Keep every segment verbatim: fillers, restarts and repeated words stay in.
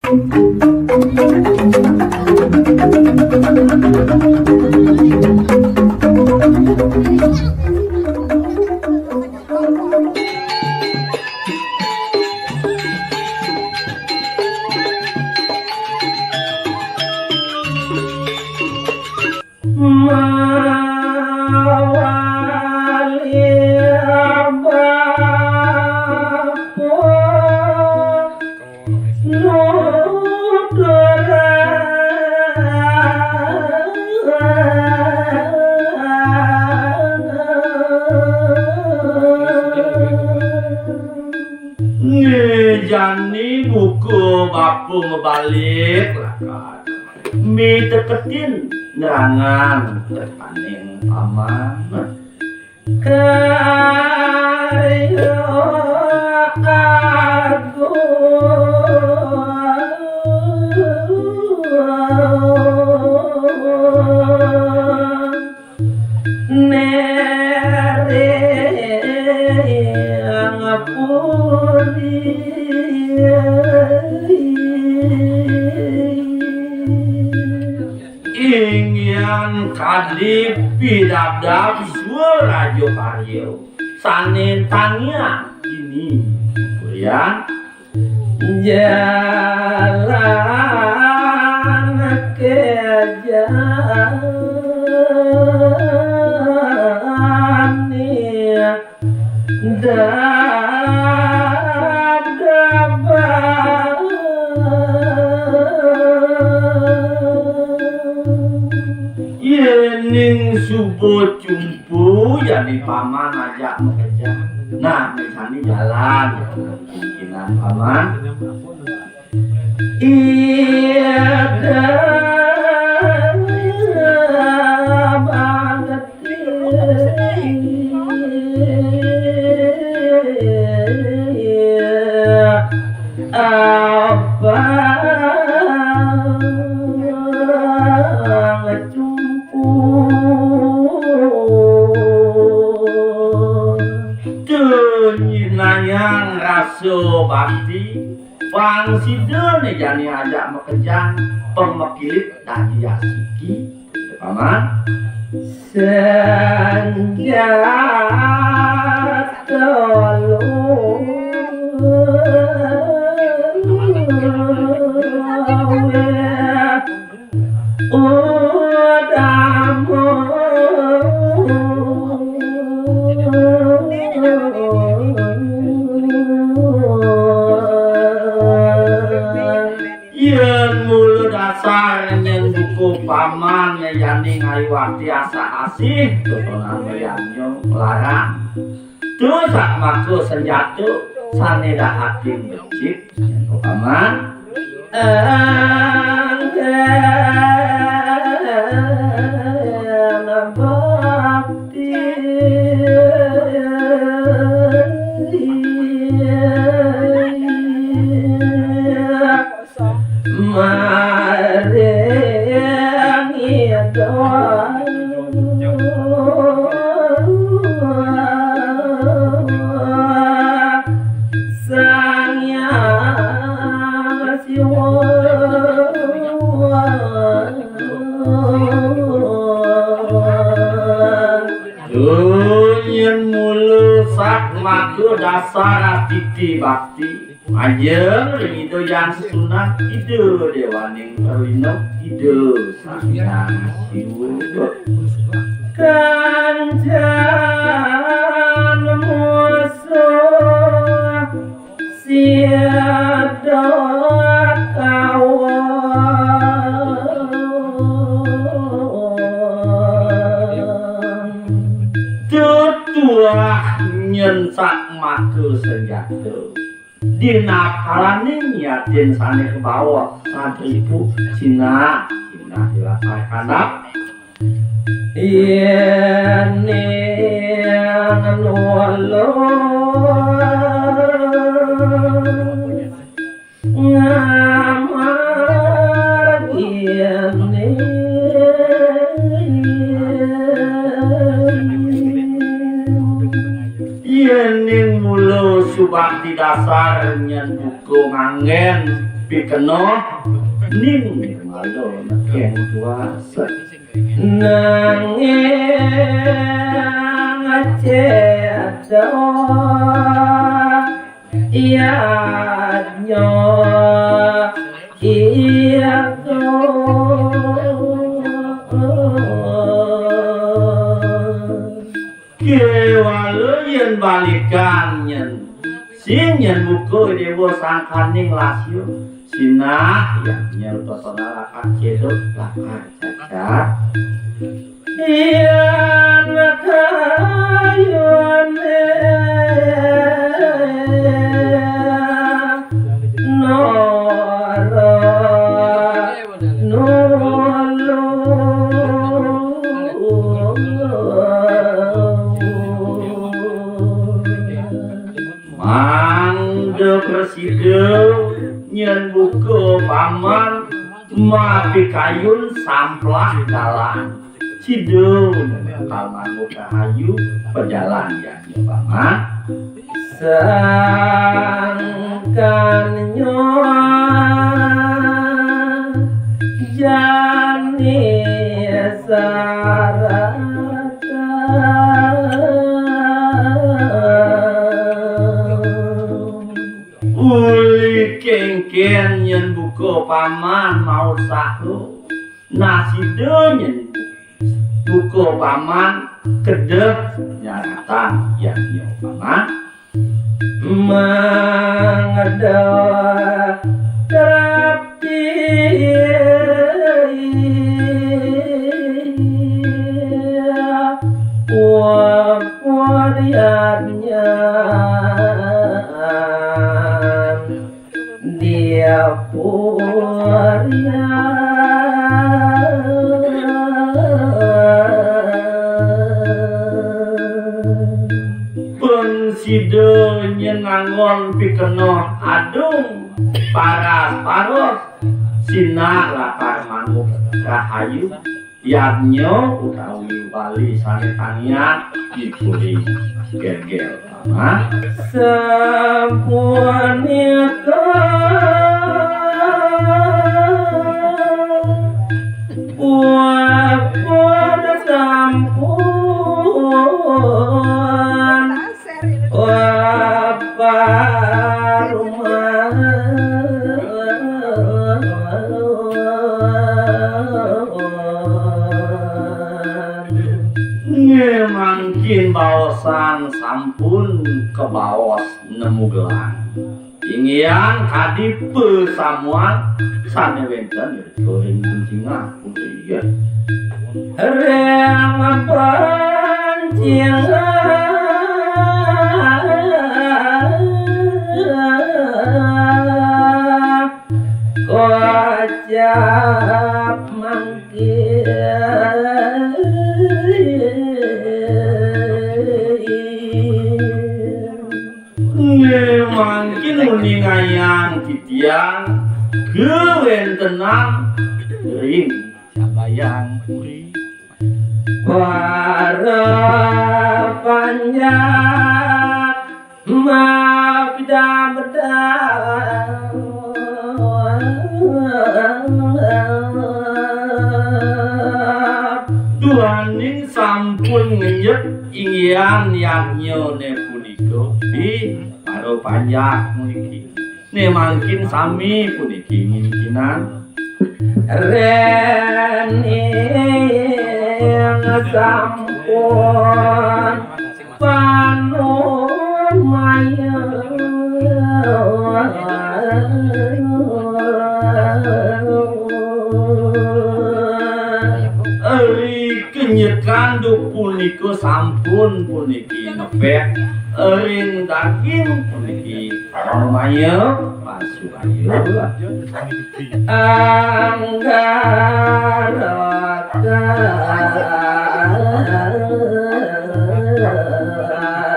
Mawali bapa nuturang. Ngejani buka bapa mabalik lakar. Miteketin nerangan tepaning paman. Karya agung. Nering puri. Inggian kadi pidabdab sura raja karya sané tangiang dini. Purian. Jalan kejani dadabang. Yéning suba cumpu, jani paman ajak makejang. Nah, misalné jalan, kemungkinan paman. Ida banget abang cumpu. Tuh, nyinayang rasa bakti. Pang sida né jani ajak makejang, pang makilit dadi asiki. Paman. Senjata luwih. Yén mula dasar nyén buka paman jani ngayuwati asah-asih, totonan liannya nglarang. Tuh sak maka senjata sané dahating becik. Paman. Anggén bakti. Maring Ida Sang Hyang Siwa. Duh, nyén mula sak maka dasar atiti bakti. Majeng ring Ida Hyang Sesuunan, Ida Déwaning Rwina, Ida Sang Hyang Siwa. Kancana musuh sida kawa. Tutuah nyén sak maka senjata. Dina kalaning yatin sané kabawa satripu, sinah, sinah dilatar kandap. Yén ning nulung ngamar yén ning. Yén ning mula subakti dasar nyén buka nganggén pikenoh ning nirmala nekeng kuasa. Nanging cedok yadnya itu. Kéwala yén balikan nyén, sing nyén buka déwa sangkaning lasya, sinah yadnya totonan lakar cedok, lakar cacat. Yén kayuné nara nulung. Mangda prasida nyén buka Paman mapikayun samplah dalan. Sida bakal manut rahayu pajalan yadnya Paman. Sangkan nyonya jani sarata. Uli kéngkén nyén buka Paman maut saha. Nah, sida nyén buka Paman kedeh nyaratan yadnya Paman. Mangda tapi waparian dia pun. Pun sida nyén nganggon pikenoh adung paras-paros, sinah lakar manut rahayu. Yadnya utawi bali sané tanian dipuri gegel. Nah, sapunika wapun sampun Nggih, mangkin baosan sampun kabaos nemu gelang. Inggihan kadi pasamuan sané wénten ring gunjingan punika. Ring gunjingan kocap mangkin. Nggih, mangkin uningayang titiang kawéntenan ring Sabayang Puri. Para panjak mabda-beda. Duaning sampun ngenyep inggihan yadnyané punika, ih, para panjak puniki. Né mangkin sami puniki nginginan. Rening sampun panumaya. Ari kenyekan dup punika sampun puniki ngepek, ring daging puniki panumaya, pasubaya. Anggara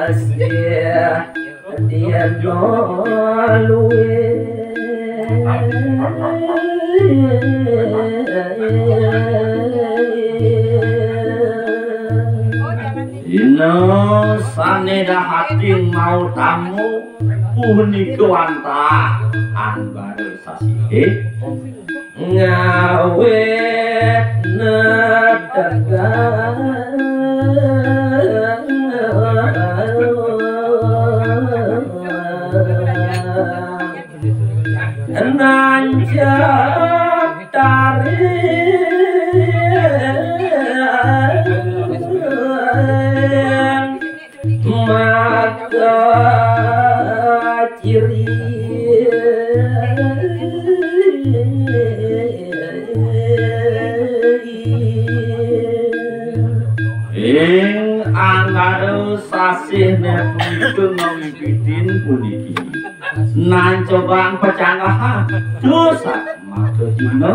kasih dia luwih. Dina sané dahating mautamu, Punika wantah anggara sasih ngawit netegan. Nancap taring maka ciri. Ing anggara sasih nepun ngawit puniki. Nan cobaan pacanggahan dosa mata dina.